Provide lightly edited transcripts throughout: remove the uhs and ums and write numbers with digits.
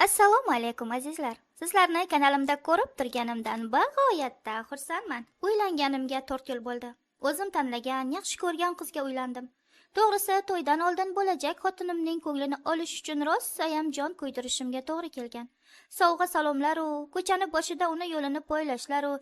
Assalomu alaykum azizlar. Sizlarni kanalimda ko'rib turganimdan bag'oyatda xursandman. Uylanganimga 4 yil bo'ldi. O'zim tanlagan, yaxshi ko'rgan qizga uylandim. To'g'risi, to'ydan oldin bo'lajak xotinimning ko'nglini olish uchun rosayam jon kuydirishimga to'g'ri kelgan. Sovg'a salomlar u, ko'chani boshida uni yo'lini poylashlaru,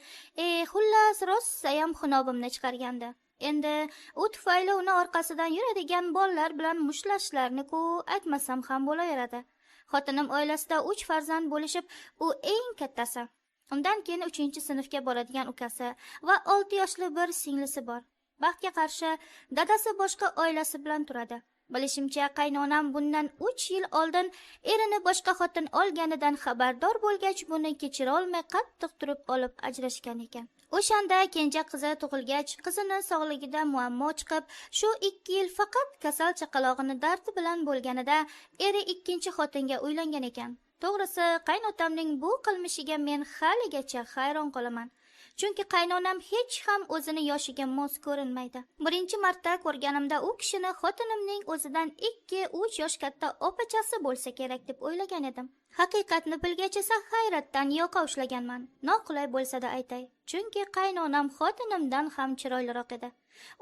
xullas rosayam xunobimni chiqargandi. Endi u tufayli uni orqasidan yuradigan bolalar bilan mushlashlarni-ku aytmasam ham bo'laveradi. Xotinim oilasida 3 farzand bo'lishib, u eng kattasi. Undan keyin 3-sinfga boradigan ukasi va 6 yoshli bir singlisi bor. Baxtga qarshi dadasi boshqa oilasi bilan turadi. Bilishimcha, qaynonam bundan 3 yil oldin erini boshqa xotin olganidan xabardor bo'lgach, buni kechira olmay qattiq turib olib ajrashgan ekan. O'shanda kenja qizi tug'ilgach, qizini sog'ligida muammo chiqib, shu 2 yil faqat kasal chaqalog'ini dardi bilan bo'lganida eri ikkinchi xotinga uylangan ekan. To'g'risi, qaynotamning bu qilmishiga men haligacha hayron qolaman. Chunki qaynonam hech ham o'zini yoshiga mos ko'rinmaydi. Birinchi marta ko'rganimda u kishini xotinimning o'zidan 2-3 yosh katta opachasi bo'lsa kerak deb o'ylagan edim. Haqiqatni bilgach esa hayratdan yoqa ushlaganman. Noqulay bo'lsa-da aytay. Chunki qaynonam xotinimdan ham chiroyliroq edi.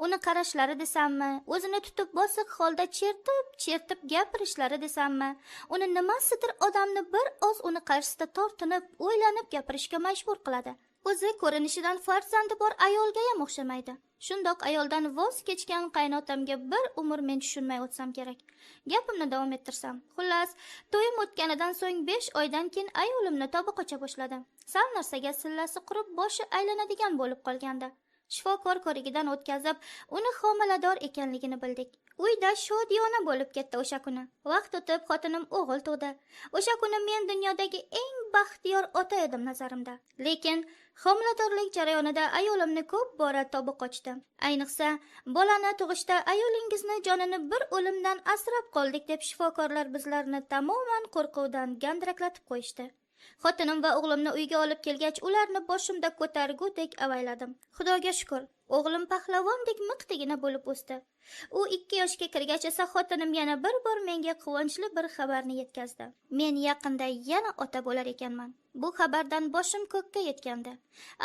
Uni qarashlari desammi, o'zini tutib bosiq holda chertib-chertib gapirishlari desammi, uni nimasidir odamni bir oz uni qarshisida tortinib, o'ylanib gapirishga majbur qiladi. O'zi ko'rinishidan farzandi bor ayolga ham o'xshamaydi. Shundoq ayoldan voz kechgan qaynotamga bir umr men tushunmay o'tsam kerak. Gapimni davom ettirsam, xullas, to'yim o'tganidan so'ng 5 oydan keyin ayolimni tobi qocha boshladi. Sal narsaga sillasi qurib, boshi aylanadigan bo'lib qolgandi. Shifokor ko'rigidan o'tkazib, uni homilador ekanligini bildik. Uyda shodiyona bo'lib ketdi o'sha kuni. Vaqt o'tib xotinim o'g'il tug'di. O'sha kuni men dunyodagi eng baxtiyor ota edim nazarimda. Lekin homiladorlik jarayonida ayolimni ko'p bora tobi qochdi. Ayniqsa, bolani tug'ishda ayolingizni jonini bir o'limdan asrab qoldik deb shifokorlar bizlarni tamoman qo'rquvdan gandraklatib qo'yishdi. Xotinim va o'g'limni uyga olib kelgach, ularni boshimda ko'targudek avayladim. Xudoga shukr, o'g'lim pahlavondek miqtigina bo'lib o'sdi. U 2 yoshga kirgach esa xotinim yana bir bor menga quvonchli bir xabarni yetkazdi. Men yaqinda yana ota bo'lar ekanman. Bu xabardan boshim ko'kka yetgandi.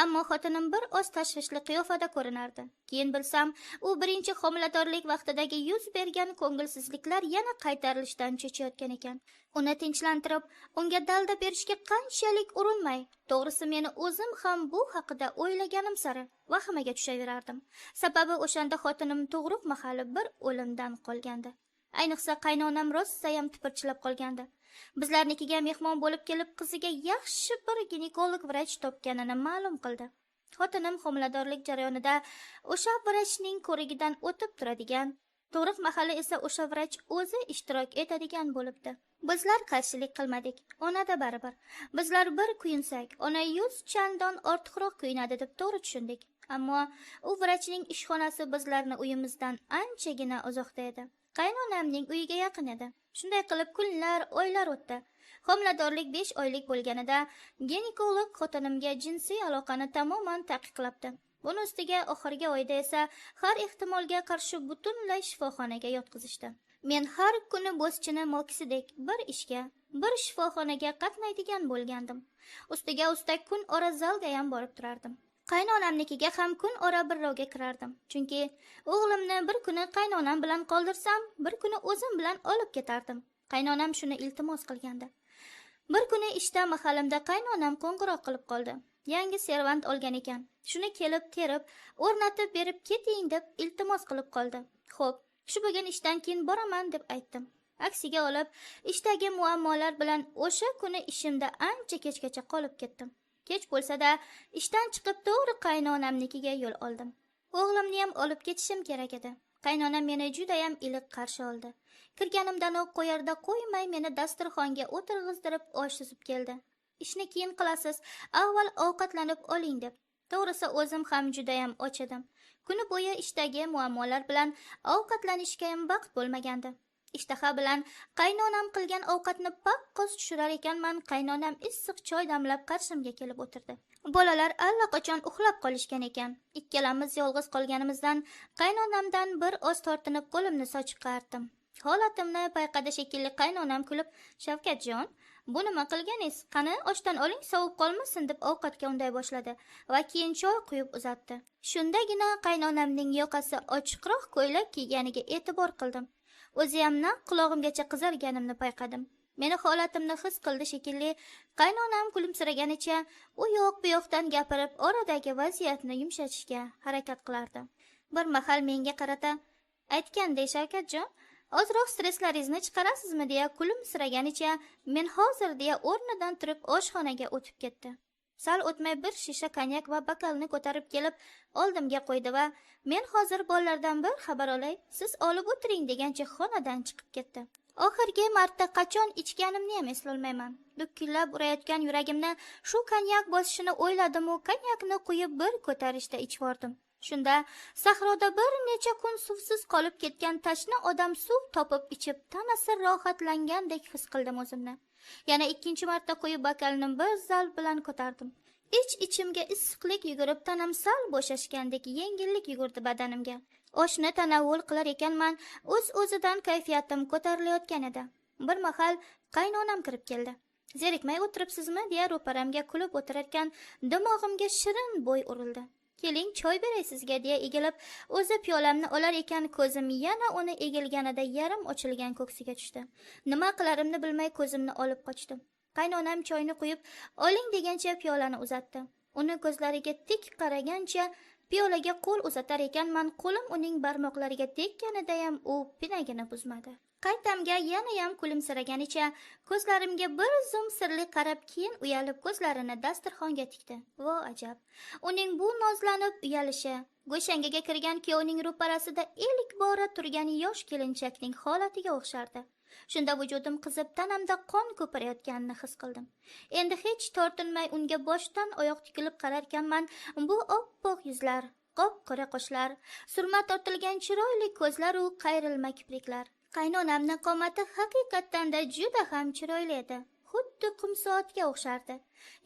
Ammo xotinim bir oz tashvishli qiyofada ko'rinardi. Keyin bilsam, u birinchi homiladorlik vaqtidagi yuz bergan ko'ngilsizliklar yana qaytarilishdan cho'chiyotgan ekan. Uni tinchlantirib, unga dalda berishga qanchalik urinmay, to'g'risi meni o'zim ham bu haqida o'ylaganim sari vahimaga tushaverardim. Sababi o'shanda xotinim tug'ruq mahali bir o'limdan qolgandi. Ayniqsa qaynonam rosayam tipirchilab qolgandi. Bizlarnikiga mehmon bo'lib kelib, qiziga yaxshi bir ginekolog vrach topganini ma'lum qildi. Xotinim homiladorlik jarayonida o'sha vrachning ko'rigidan o'tib turadigan, tug'ruq mahali esa o'sha vrach o'zi ishtirok etadigan bo'libdi. Bizlar qarshilik qilmadik. Ona-da baribir. Bizlar bir kuyunsak, ona 100 chandon ortiqroq kuyunadi deb to'g'ri tushundik. Ammo u vrachning ishxonasi bizlarni uyimizdan anchagina uzoqda edi. Qaynonamning uyiga yaqin edi. Shunday qilib kunlar, oylar o'tdi. Homiladorlik 5 oylik bo'lganida ginekolog xotinimga jinsiy aloqani tamoman taqiqlabdi. Buni ustiga oxirgi oyda esa har ehtimolga qarshi butunlay shifoxonaga yotqizishdi. Men har kuni bo'zchini mokisidek bir ishga, bir shifoxonaga qatnaydigan bo'lgandim. Ustiga ustak kun ora zalga ham borib turardim. Qaynonamnikiga ham kun ora birrovga kirardim. Chunki o'g'limni bir kuni qaynonam bilan qoldirsam, bir kuni o'zim bilan olib ketardim. Qaynonam shuni iltimos qilgandi. Bir kuni ishda mahalimda qaynonam qo'ng'iroq qilib qoldi. Yangi servant olgan ekan. Shuni kelib terib, o'rnatib berib keting deb iltimos qilib qoldi. Xo'p, shu bugun ishdan keyin boraman deb aytdim. Aksiga olib, ishdagi muammolar bilan o'sha kuni ishimda ancha kechgacha qolib ketdim. Kech bo'lsa-da, ishdan chiqib to'g'ri qaynonamnikiga yo'l oldim. O'g'limni ham olib ketishim kerak edi. Qaynonam meni juda ham iliq qarshi oldi. Kirganimdanoq qo'yarda qo'ymay meni dasturxonga o'tirg'izdirib osh suzib keldi. Ishni keyin qilasiz, avval ovqatlanib oling deb. To'g'risi o'zim ham juda ham och edim. Kuni bo'yi ishdagi muammolar bilan ovqatlanishga ham vaqt bo'lmagandi. Ishtaha bilan qaynonam qilgan ovqatni paqqos tushirar ekanman, qaynonam issiq choy damlab qarshimga kelib o'tirdi. Bolalar allaqachon uxlab qolishgan ekan. Ikkalamiz yolg'iz qolganimizdan qaynonamdan bir oz tortinib qo'limni sochiqqa artdim. Holatimni payqadi shekilli qaynonam kulib, Shavkatjon, Bu nima qilganingiz? Qani, oshdan oling, sovib qolmasin, deb ovqatga unday boshladi va keyin choy quyib uzatdi. Shundagina qaynonamning yoqasi ochiqroq ko'ylak kiyganiga e'tibor qildim. O'ziyam naq qulog'imgacha qizarganimni payqadim. Meni holatimni his qildi shekilli, qaynonam kulimsiraganicha u yoq bu yoqdan gapirib, oradagi vaziyatni yumshatishga harakat qilardi. Bir mahal menga qarata, aytgandek, Shavkatjon, ozroq stresslaringizni chiqarasizmi, deya kulimsiraganicha, men hozir, deya o'rnidan turib oshxonaga o'tib ketdi. Sal o'tmay bir shisha konyak va bakalni ko'tarib kelib oldimga qo'ydi va men hozir bolalardan bir xabar olay, siz olib o'tiring degancha xonadan chiqib ketdi. Oxirgi marta qachon ichganimni ham eslolmayman. Dukkillab urayotgan yuragimni shu konyak bosishini o'yladim u konyakni quyib bir ko'tarishda ichvordim. Shunda sahroda bir necha kun suvsiz qolib ketgan tashna odam suv topib ichib tanasi rohatlangandek his qildim o'zimni. Yana ikkinchi marta quyib bakalni bir zalp bilan ko'tardim. Ich ichimga issiqlik yugurib, tanam sal bo'shashgandek yengillik yugurdi badanimga. Oshni tanovul qilar ekanman, o'z-o'zidan kayfiyatim ko'tarilayotgan edi. Bir mahal qaynonam kirib keldi. Zerikmay o'tiribsizmi, deya ro'paramga kulib o'tirarkan, dimog'imga shirin bo'y urildi. Keling, choy beray sizga, deya egilib, o'zi piyolamni olar ekan, ko'zim yana uni egilganida yarim ochilgan ko'ksiga tushdi. Nima qilarimni bilmay ko'zimni olib qochdim. Qaynonam choyni quyib, oling degancha piyolani uzatdi. Uni ko'zlariga tik qaragancha piyolaga qo'l uzatar ekanman, qo'lim uning barmoqlariga tekkanidayam u pinagini buzmadi. Qaytamga yanayam kulimsiraganicha ko'zlarimga bir zum sirli qarab, keyin uyalib ko'zlarini dasturxonga tikdi. Vo ajab! Uning bu nozlanib uyalishi, go'shangaga kirgan kuyovning ro'parasida ilk bora turgan yosh kelinchakning holatiga o'xshardi. Shunda vujudim qizib, tanamda qon ko'pirayotganini his qildim. Endi hech tortinmay unga boshdan oyoq tikilib qararkanman, bu oppoq yuzlar, qop-qora qoshlar, surma tortilgan chiroyli ko'zlar u qayrilma kipriklar. Qaynonamning qomati haqiqatdan-da juda ham chiroyli edi. Xuddi qumsoatga o'xshardi.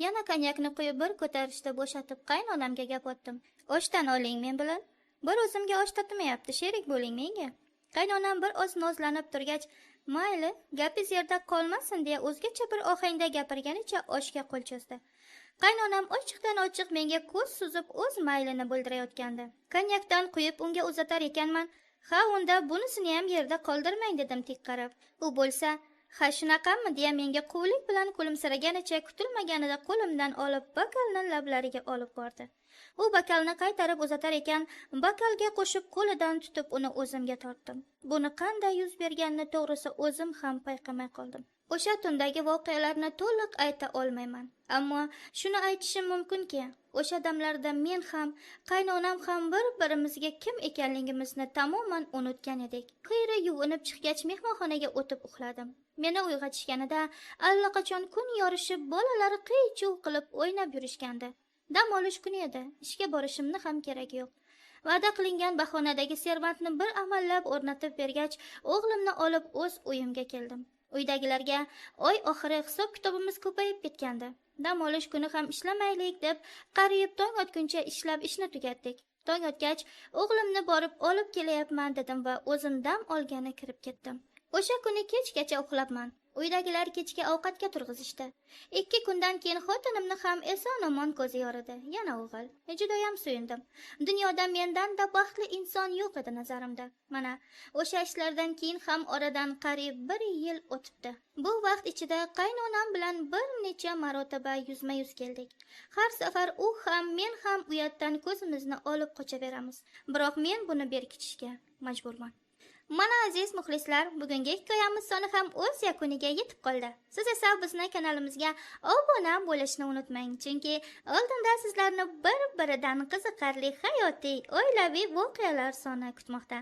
Yana konyakni quyib bir ko'tarishda bo'shatib qaynonamga gap otdim. Oshdan oling men bilan. Bir o'zimga osh tatimayapti, sherik bo'ling menga. Qaynonam bir oz nozlanib turgach, mayli, gapingiz yerda qolmasin, deya o'zgacha bir ohangda gapirganicha oshga qo'l cho'zdi. Qaynonam ochiqdan ochiq menga ko'z suzib o'z maylini bildirayotgandi. Konyakdan quyib unga uzatar ekanman, ha, unda bunisini ham yerda qoldirmang, dedim tik qarab. U bo'lsa, ha, shunaqami, deya menga quvlik bilan kulimsiraganicha kutilmaganida qo'limdan olib bakalni lablariga olib bordi. U bakalni qaytarib uzatar ekan, bakalga qo'shib qo'lidan tutib uni o'zimga tortdim. Buni qanday yuz berganini to'g'risi o'zim ham payqamay qoldim. O'sha tundagi voqealarni to'liq ayta olmayman. Ammo shuni aytishim mumkinki, o'sha damlarda men ham, qaynonam ham bir-birimizga kim ekanligimizni tamoman unutgan edik. Xiyri yuvinib chiqqach mehmonxonaga o'tib uxladim. Meni uyg'otishganida allaqachon kun yorishib, bolalar qiy-chuv qilib o'ynab yurishgandi. Dam olish kuni edi. Ishga borishimni ham keragi yo'q. Va'da qilingan bahonadagi servantni bir amallab o'rnatib bergach, o'g'limni olib o'z uyimga keldim. Uydagilarga oy oxiri hisob-kitobimiz ko'payib ketgandi. Dam olish kuni ham ishlamaylik deb qariyib tong otguncha ishlab ishni tugatdik. Tong otgach, o'g'limni borib olib kelayapman dedim va o'zim dam olgani kirib ketdim. O'sha kuni kechgacha uxlabman. Uydagilar kechki ovqatga turg'izishdi. 2 kundan keyin xotinimni ham eson-omon ko'zi yoridi. Yana o'g'il. Judayam suyundim. Dunyoda mendan-da baxtli inson yo'q edi nazarimda. Mana o'sha ishlardan keyin ham oradan qariyb 1 yil o'tibdi. Bu vaqt ichida qaynonam bilan bir necha marotaba yuzma-yuz keldik. Har safar u ham, men ham uyatdan ko'zimizni olib qochaveramiz. Biroq men buni berkitishga majburman. Mana aziz muxlislar, bugungi hikoyamiz soni ham o'z yakuniga yetib qoldi. Siz esa bizni kanalimizga obuna bo'lishni unutmang, chunki oldinda sizlarni bir-biridan qiziqarli hayotiy, oilaviy voqealar soni kutmoqda.